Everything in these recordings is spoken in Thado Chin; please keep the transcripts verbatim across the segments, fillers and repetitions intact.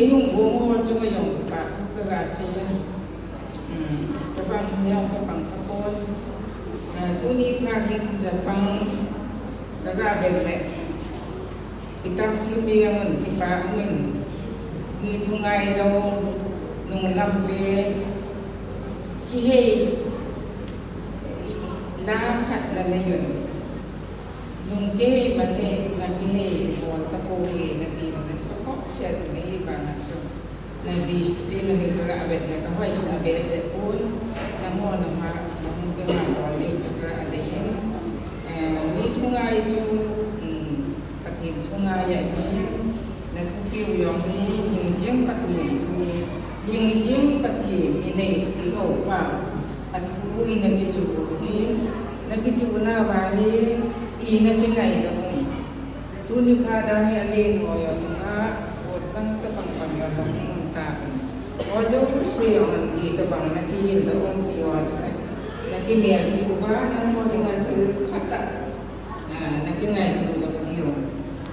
Ei hung bung ho chunga jong kipa thu kaga sei. Hmm, tabang in jong kapang kha pon. Ah, tuni phat hin chapang kaga vet le. Itam ti mi angun kipa angun. Ni thu ngai lou, nung lam ve. Kihei, i, la khat na nei un. Nung kihei man le, na kihei, bol ta po e, na ti na sa khop set na hi ba na chu. Na discipline hi ka a vet na ka hoi sa be se pun, na mo na ma, na mo ke ma bol ni chu ka a dei in. Eh, ni thu ngai chu, mm, Pathen thu ngai ahi, na thupiu jong hi, hingjing Pathen thu, hingjing Pathen i nei, i hou pa, a thu hi na kichu hi, na kichu na va hi, i na kingai na hung. Tuni phat a hi a len ho jong a, o sang tabang bang a hung um ta. O jouse jong i tabang na kihin ta um ti ho, na kimel chi uva, na mo ding a thil phat a. Ah, na kingaito lou diu.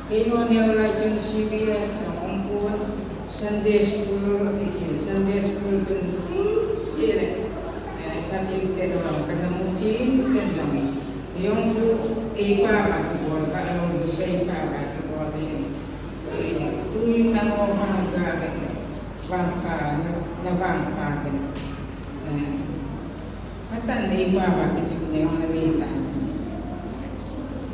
Keiho neo lai chun C B S a hung pon, Sunday school, a kitin Sunday school chun, hmm, se le, eh, certificate ho kana mu chin, ken jong. Jong chu, eipa ba kibol ba, jong chu seipa ba kibol ba. Eh, tuin nangho vang ka ba, vang ka, na, na vang ka ba. Eh, Patan nei pa ba kichu nei hung na nei ta.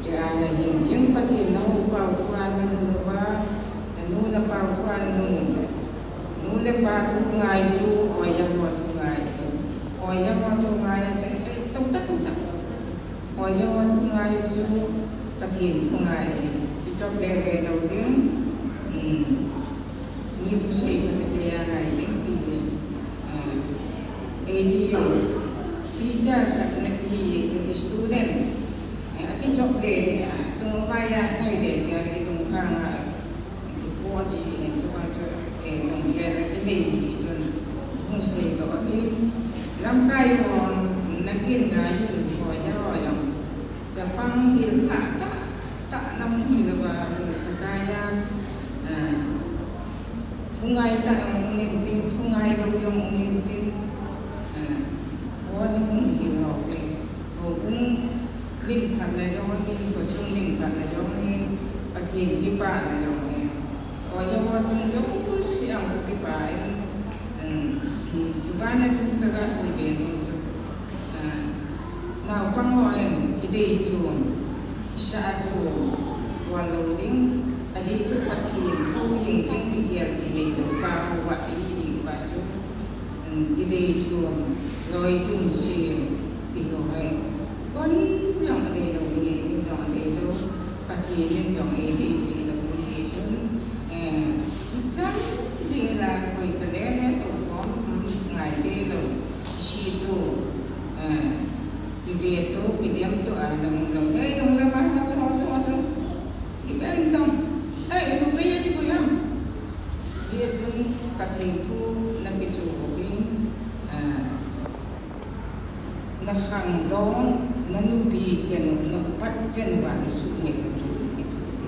Cha na hingjing Pathen na hung pao thua na nu ba, na nu na pao thua nu. Nu le pa thu ngai chu, oi jong mo thu ngai. Oi jong mo thu ngai, eh, tung ta, tung ta. Oi jong mo thu ngai chu, Pathen thu ngai. I chop le le lou ding. Hmm. Mi thusei phat a kei a ngai ding ti hi. Ah, ei ti jong, teacher khat na hi, student, eh, a kichop le le, ah, tung va ya sai le, ti a le tung khang a, i po ji, eh, tu a chu, eh, nung ya na ki nei hi chun, hung sei to hi. Lamkai ho, na kin na yin ho ya ho ya. Chapang hil ha ta, ta nam hil va, lung sakai a, ah, Thungai ta jong um intin, thungai lou jong um intin. Ah, o ni hung hi lou ve. O bung min phat na jong hin, khosung min phat na jong hin, Pathen kipah na jong hin. O jong o chung jong u siang u kipah in. Um, chuban a chung ka ga sei be nu chu. Ah, Naupang ho in kidei chu, sa chu, puan lou ding, ajeh chu Pathen thu jing jing kigel ti nei lou pa, uva ti jing pa chu, um, kidei chu, loi tum sim ti ho hai. Kon jong adei lou, mi jong adei lou, Pathen in jong eidei lou, mi chun, eh, icham ding la, koi ta le le, to kon, um, ngai dei lou, si tu, eh, Kive to, kidem to, a, nung, nung, eh, nung le ba, ma chu, chu, chu. Kiven dong. Eh, nu pe ye chu ko yam. Ye chun Pathen thu na kichu ho in, a, na khangdong, na nupi chen, na upat chen ba na suhmil na thu na kichu ti.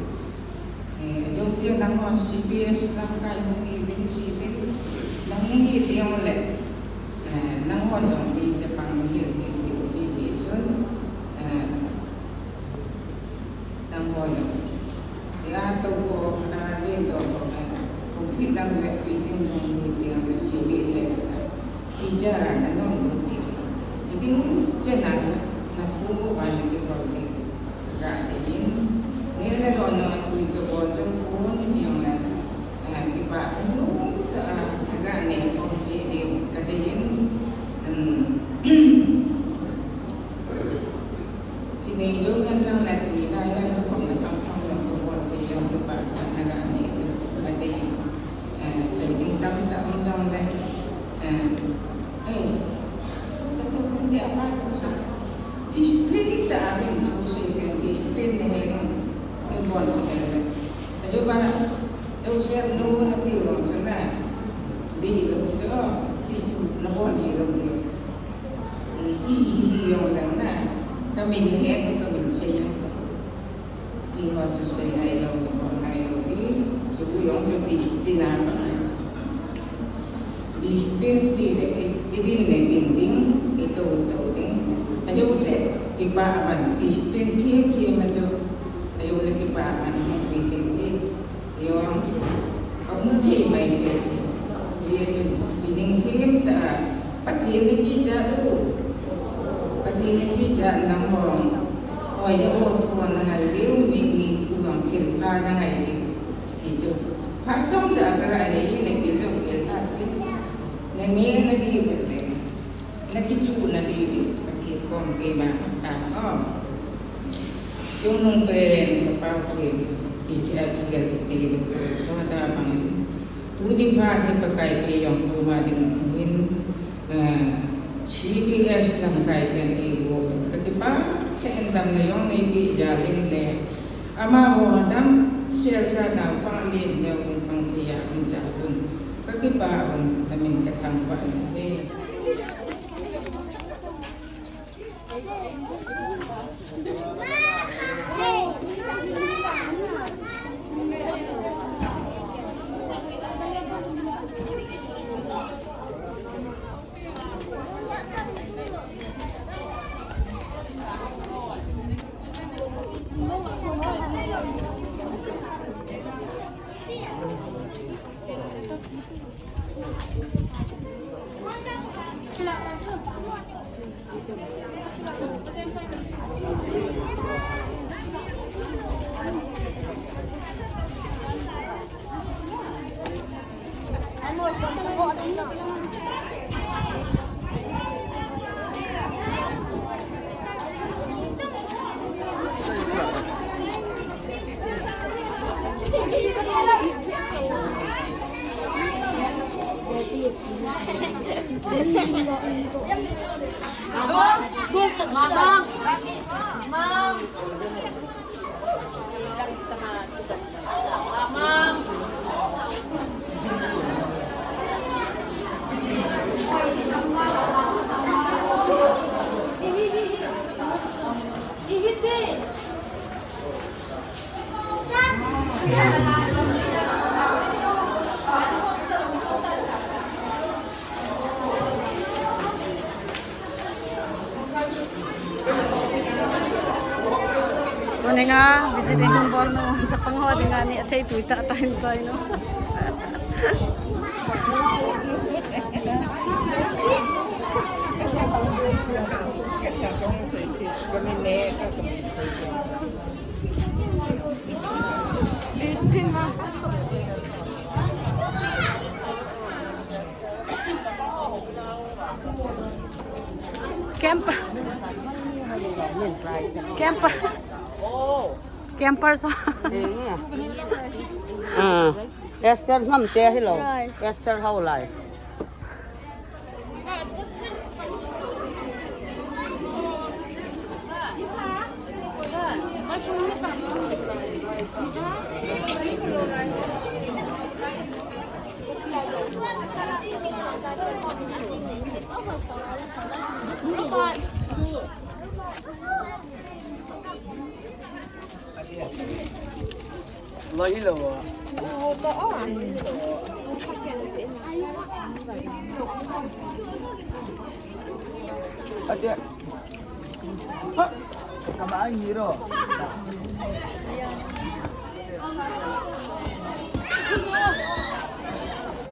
Eh, jong tia nangho C B S lamkai hung hi min ti min, nang hung hi ti jong le, eh, nangho jong mi chapang mi hi ti ti u hi ji chun, eh, nangho jong. Ya to ko, ah, len to ko, eh, hung hi lam le pi sing jong hi ti jong le C B S, eh, teacher a na nong ti. Ti ding chen a, na fu ko ba ni ki ko ti. Ga dei in, nei le don na tui ka bol jong pon in jong le, ah, kipah tanu ta, ah, ga nei khom che ding ka dei in, um, kinei jong ngen lang le tui lai lai na khom na kham kham na ka bol te jong kipah ta na ga nei tu ka dei in, ah, sei ding tam ta um jong le, ah, eh, tu ka tu kun de apa tu sa. Discipline ta a min thu sei le, discipline na he nung, i bon ka he le. A jo ba, jo se nu na ti lo chu na, di lo chu, di chu na bon di lo di. I hi hi yo le na, ka min na he, ka min sei ya ta. Di ho chu sei hai lo, bon hai lo di, chu yo chu discipline na ba. Discipline ti le i, i din le din ding, i to to ding. Ajo le kipa aman discipline thiam thiam a chu. Ajo le kipa aman hung pi ding hi. Ajo ang chu. Ahung thei mai thei. Ajo chu i ding thiam ta. Pathen na kichat u. Pathen na kichat nang hong. Oi ja o thu na ngai diu, mi mi thu hong thil pha na ngai diu. Ti chu. Phat chomcha ka la nei in, na pil dong pil ta pil. Na ne na diu le. Na kichu na diu. Pathen kom keima ta o. Chungnung pen ka pau ke. Iti a kial ti ti lu. Sota bang. Tuni phat hi Pakai kei jong koma ding in. Eh, C B S lamkai ten eiho ka kipah lheh in, damna jong neipeh jal in le amaho damsel cha naopa len neo hung pang thei a um jal un ka kipah un, namin ka thangvah in ahi. Tuninga visit in hung bol nu, chapang ho dinga ni athei tui tah tah in choi nu. Camper. Camper. Camper sa. Ah, Esther ngam te hi lo. Esther hao lai. Lai lo. Ate. Ha. Kama ang hero.